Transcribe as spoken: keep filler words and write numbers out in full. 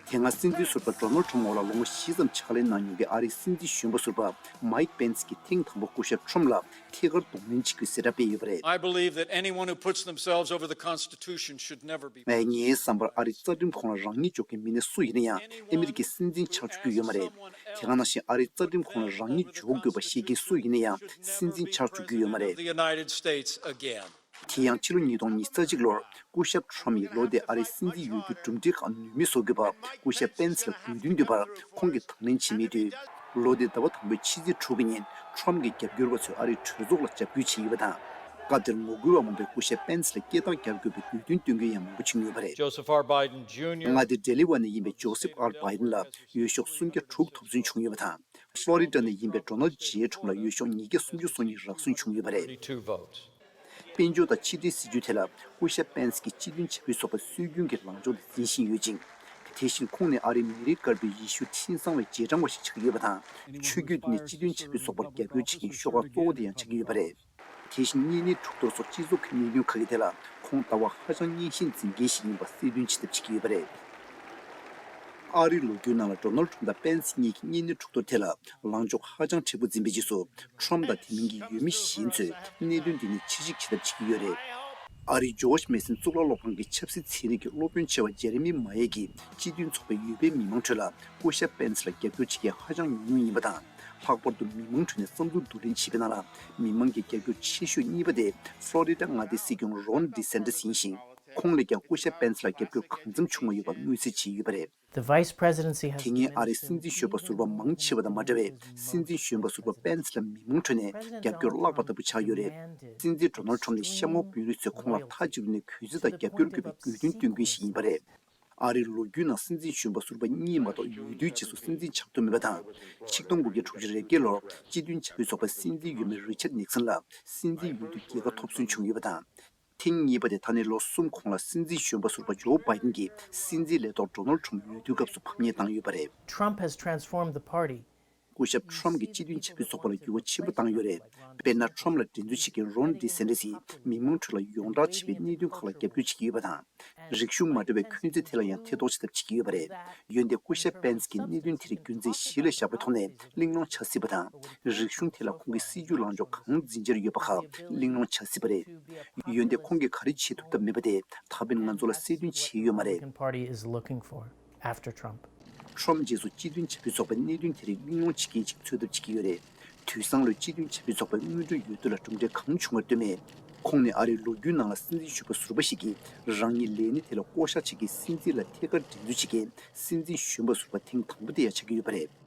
དེ་སྔ་སྲིད་འཛིན་ཟུར་པ་ཌོ་ནལ་ཊམ་འོག་ལ་ལོ་ངོ་བཞི་ཙམ་ཕྱག་ལས་གནང་མྱོང་མཁན་ཨ་རིའི་སྲིད་འཛིན་གཞོན་པ་ཟུར་པ་མའིག་པེན་སི་གིས་ཐེངས་དང་པོ་སྐུ་ཞབས་ཊམ་ལ་ཐད་ཀར་གདོང་ལེན་བྱེད་རྒྱུའི་གསལ་བསྒྲགས་སྤེལ་ཡོད་པ་རེད། I believe that anyone who puts themselves over the Constitution should never be president. ངའི་བསམ་པར་ཨ་རིའི་རྩ་ཁྲིམས་ཁོངས་ལ་རང་ཉིད་འཇོག་མཁན་མི་སྣ་སུ་ཡིན་ན་ཡང་ཨ་མི་རི་ཀའི་སྲིད་འཛིན་ཆགས་བཅུག་རྒྱུ་ཡོད་མ་རེད། དེ་ག་ནང་བཞིན་ཨ་རིའི་རྩ་ཁྲིམས་ཁོངས་ལ་རང་ཉིད་འཇོག་དགོས་པ་བཤད་མཁན་སུ་ཡིན་ན་ཡང་སྲིད་འཛིན་ཆགས་བཅུག་རྒྱུ་ཡོད་མ་རེད། The United States again. དེ་ཡང་ཕྱི་ལོ་ཉིས་སྟོང་ཉི་ཤུ་རྩ་གཅིག་ལོར་སྐུ་ཞབས་ཊམ་ཡིས་ལོ་དེར་ཨ་རིའི་སྲིད་འཛིན་ཡོད་རྒྱུའི་གྲུབ་འབྲས་ཁག་ནུས་མེད་བཟོ་དགོས་པར་སྐུ་ཞབས་པེན་སི་ལ་དགོས་འདུན་འདོན་པར་ཁོང་གིས་དང་ལེན་བྱེད་མེད་དུས། ལོ་དེའི་ཟླ་བ་དང་པོའི་ཕྱི་ཚེས་དྲུག་གི་ཉིན་ཊམ་གྱི་རྒྱབ་སྐྱོར་བ་ཚོས་ཨ་རིའི་གྲོས་ཚོགས་ལ་འཇབ་རྒོལ་བྱས་ཡོད་པ་དང་། སྐབས་དེར་ངོ་རྒོལ་བ་མང་པོས་སྐུ་ཞབས་པེན་སི་ལ་སྐད་གཏོང་རྒྱག་དགོས་པའི་དགོས་འདུན་བཏོན་མཁན་ཡང་མང་པོ་བྱུང་ཡོད་པ་རེད། Joseph R. Biden Junior མངའ་སྡེ་ཌེ་ལི་ཝར་ནས་ཡིན་པའི་ཇོ་སེབ་ཨར་བྷའི་ཌེན་ལ་འོས་ཤོག་སུམ་བརྒྱ་དྲུག་ཐོབ་ཚོད་བྱུང་ཡོད་པ་དང་། ཕློ་རི་ཌ་ནས་ཡིན་པའི་ཌོ་ནལ་ཇེ་ཊམ་ལ་འོས་ཤོག་ཉིས་བརྒྱ་སུམ་ཅུ་སོ་གཉིས་རག་སོན་བྱུང་ཡོད་པ་རེད། Thirty-two votes. དཔལ་འབྱོར་དང་ཕྱི་འབྲེལ་སྲིད་ཇུས་ཐད་ལ་སྐུ་ཞབས་པེན་སི་གིས་སྤྱི་མཐུན་བྱ་འཕུར་ཚོགས་པའི་སྲོལ་རྒྱུན་གྱི་ལངས་ཕྱོགས་དེ་འཛིན་བཞིན་ཡོད་ཅིང་། དེ་བཞིན་ཁོང་ནི་ཨ་རིའི་མི་རིགས་དཀར་པོའི་ཡེ་ཤུ་འཕྲིན་བཟང་བའི་རྗེས་འབྲང་བ་ཞིག་ཆགས་ཀྱི་ཡོད་པ་དང་། ཆོས་བརྒྱུད་དེ་ནི་སྤྱི་མཐུན་བྱ་འཕུར་ཚོགས་པར་རྒྱབ་སྐྱོར་བྱེད་མཁན་ཤོག་ཁག་གཙོ་བོ་དེ་ཡང་ཆགས་ཀྱི་ཡོད་པ་རེད། དེ་བཞིན་གཉན་ནད་འཁྲུག་གཏོར་སོགས་སྤྱི་ཚོགས་ཀྱི་གནད་དོན་ཁག་གི་ཐད་ལ་ཁོང་ལྟ་བ་ཧ་ཅང་སྙན་ཤིང་འཛིན་མཁན་ཞིག་ཡིན་པ་གསལ་སྟོན་བྱེད་ཐབས་བྱེད་ཀྱི་ཡོད་པ་རེད། ཨ་རིའི་ལོ་རྒྱུས་ནང་ལ་ཌོ་ནལ་ཊམ་དང་པེན་སི་གཉིས་ཀྱིས་གཉན་ནད་འཁྲུག་གཏོར་ཐད་ལ་ལངས་ཕྱོགས་ཧ་ཅང་མཁྲེགས་པོ་འཛིན་པའི་རྗེས་སུ། ཊམ་དང་དེ་མིན་གྱི་འོས་མི་གཞན་ཚོས་གནད་དོན་འདི་ནས་ཕྱིར་བཤིག་བྱེད་ཐབས་བྱེད་ཀྱི་ཡོད་རེད། ཨ་རིའི་ཇོརྗ་མེ་སན་གཙུག་ལག་སློབ་ཁང་གི་ཆབ་སྲིད་ཚན་རིག་གི་སློབ་དཔོན་ཆེ་བ་ཇེ་རེ་མི་མ་ཡེ་གིས་སྤྱི་མཐུན་ཚོགས་པའི་འོས་པའི་མི་མང་ཁྲོད་ལ་སྐུ་ཞབས་པེན་སི་ལ་རྒྱབ་སྐྱོར་བྱེད་མཁན་ཧ་ཅང་ཉུང་ཉུང་ཡིན་པ་དང་། ལྷག་པར་དུ་མི་མང་ཁྲོད་ནས་བསམ་ཚུལ་བསྡུ་ལེན་བྱས་པའི་ནང་ལ་མི་མང་གི་རྒྱབ་སྐྱོར་ཆེ་ཤོས་གཉིས་པ་དེ་ཕློ་རི་ཌ་མངའ་སྡེའི་སྲིད་སྐྱོང་རོན་ཌི་སན་ཊི་སི་ཡིན་ཞིང་། ཁོང་ལས་ཀྱང་སྐུ་ཞབས་པེན་སི་ལ་རྒྱབ་སྐྱོར་གང་འཚམ་བྱུང་བ་ཡོད་པ་མངོན་གསལ་བྱས་ཡོད་པ་རེད། The vice presidency has དེ་སྔའི་ཨ་རིའི་སྲིད་འཛིན་གཞོན་པ་ཟུར་པ་མང་ཆེ་བ་དང་མ་འདྲ་བའི་སྲིད་འཛིན་གཞོན་པ་ཟུར་པ་པེན་སི་ལ་མི་མང་ཁྲོད་ནས་རྒྱབ་སྐྱོར་བརླག་པ་ལྟ་བུ་ཆགས་ཡོད་རེད། སྲིད་འཛིན་ཌོ་ནལ་ཊམ་ནས་གཤམ་འོག་དཔོན་རིགས་ཚོས་ཁོང་ལ་མཐའ་གཅིག་ཏུ་ནས་གུས་བརྩི་དང་རྒྱབ་སྐྱོར་དགོས་པའི་དགོས་འདུན་བཏོན་མཁན་ཞིག་ཡིན་པ་རེད། ཨ་རིའི་ལོ་རྒྱུས་ནང་སྲིད་འཛིན་གཞོན་པ་ཟུར་པ་གཉིས་མ་གཏོགས་འོས་བསྡུའི་རྗེས་སུ་སྲིད་འཛིན་ཆགས་ཐུབ་མེད་པ་དང་། ཆིག་སྟོང་དགུ་བརྒྱ་དྲུག་ཅུ་རེ་བརྒྱད་ལོར་སྤྱི་མཐུན་བྱ་འཕུར་ཚོགས་པའི་སྲིད་འཛིན་འོས་མི་རི་ཆར་ནིག་སན་ལ་སྲིད་འཛིན་འོས་བསྡུ་རྒྱལ་ཁ་ཐོབ་སོན་བྱུང་ཡོད་པ་དང་། ཐེངས་གཉིས་པ་དེ་ད་ནས་ལོ་གསུམ་གོང་ལ་སྲིད་འཛིན་གཞོན་པ་ཟུར་པ་ཇོ་བྷའི་ཌེན་གྱིས་སྲིད་འཛིན་ལས་ཐོག་ཌོ་ནལ་ཊམ་འོས་བསྡུའི་སྐབས་སུ་ཕམ་ཉེས་བཏང་ཡོད་པ་རེད། Trump has transformed the party. སྐུ་ཞབས་ཊམ་གྱིས་སྤྱི་མཐུན་བྱ་འཕུར་ཚོགས་པ་ལ་འགྱུར་བ་ཆེན་པོ་བཏང་ཡོད་རེད། དཔེར་ན། ཊམ་ལ་འགྲན་རྩོད་བྱེད་མཁན་རོན་ཌི་སན་ཊི་སིས་མི་མང་ཁྲོད་ལ་ཡོངས་གྲགས་ཆེ་བའི་གནད་དོན་ཁག་ལ་རྒྱབ་སྐྱོར་བྱེད་ཀྱི་ཡོད་པ་དང་། རིག་གཞུང་མ་འདྲ་བའི་འཁོན་འཛིན་དེ་ལ་ཡང་ཐེ་གཏོགས་བྱེད་ཐབས་བྱེད་ཀྱི་ཡོད་པ་རེད། འོན་ཏེ་སྐུ་ཞབས་པེན་སི་གིས་གནད་དོན་དེ་རིགས་རྒྱུ་མཚན་གཞི་ལ་བཞག་པའི་ཐོག་ནས་གླེང་སློང་བྱ་སྲིད་པ་དང་། རིག་གཞུང་ཐད་ལ་ཁོང་གི་སྲིད་ཇུས་ལངས་ཕྱོགས་གང་འཛིན་འཆར་ཡོད་པ་ཁག་གླེང་སློང་བྱ་སྲིད་པ་རེད། འོན་ཏེ་ཁོང་གིས་ག་རེ་བྱེད་ཐུབ་ཐབས་མེད་པ་དེ་ད་ཕན་ང་ཚོ་ལ་གསལ་སྟོན་བྱས་ཡོད་མ་རེད། Republican Party is looking for after Trump. ཊམ་རྗེས་སུ་སྤྱི་མཐུན་བྱ་འཕུར་ཚོགས་པས་གནད་དོན་དེ་རིགས་གླེང་སློང་བྱེད་མཁན་ཞིག་འཚོལ་ཐབས་བྱེད་ཀྱི་ཡོད་རེད། དུས་སང་ལོའི་སྤྱི་མཐུན་བྱ་འཕུར་ཚོགས་པའི་སྔོན་འགྲོའི་འོས་བསྡུ་ལ་གྲུབ་འབྲས་གང་བྱུང་བར་ལྟོས་མེད། ཁོང་ནི་ཨ་རིའི་ལོ་རྒྱུས་ནང་ལ་སྲིད་འཛིན་གཞོན་པ་ཟུར་པ་ཞིག་གིས་རང་ཉིད་ལས་སྣེ་དེ་ལ་བསྐོ་བཞག་བྱེད་མཁན་སྲིད་འཛིན་ལ་ཐད་ཀར་འགྲན་རྩོད་བྱེད་མཁན་སྲིད་འཛིན་གཞོན་པ་ཟུར་པ་ཐེངས་དང་པོ་དེ་ཡང་ཆགས་ཀྱི་ཡོད་པ་རེད།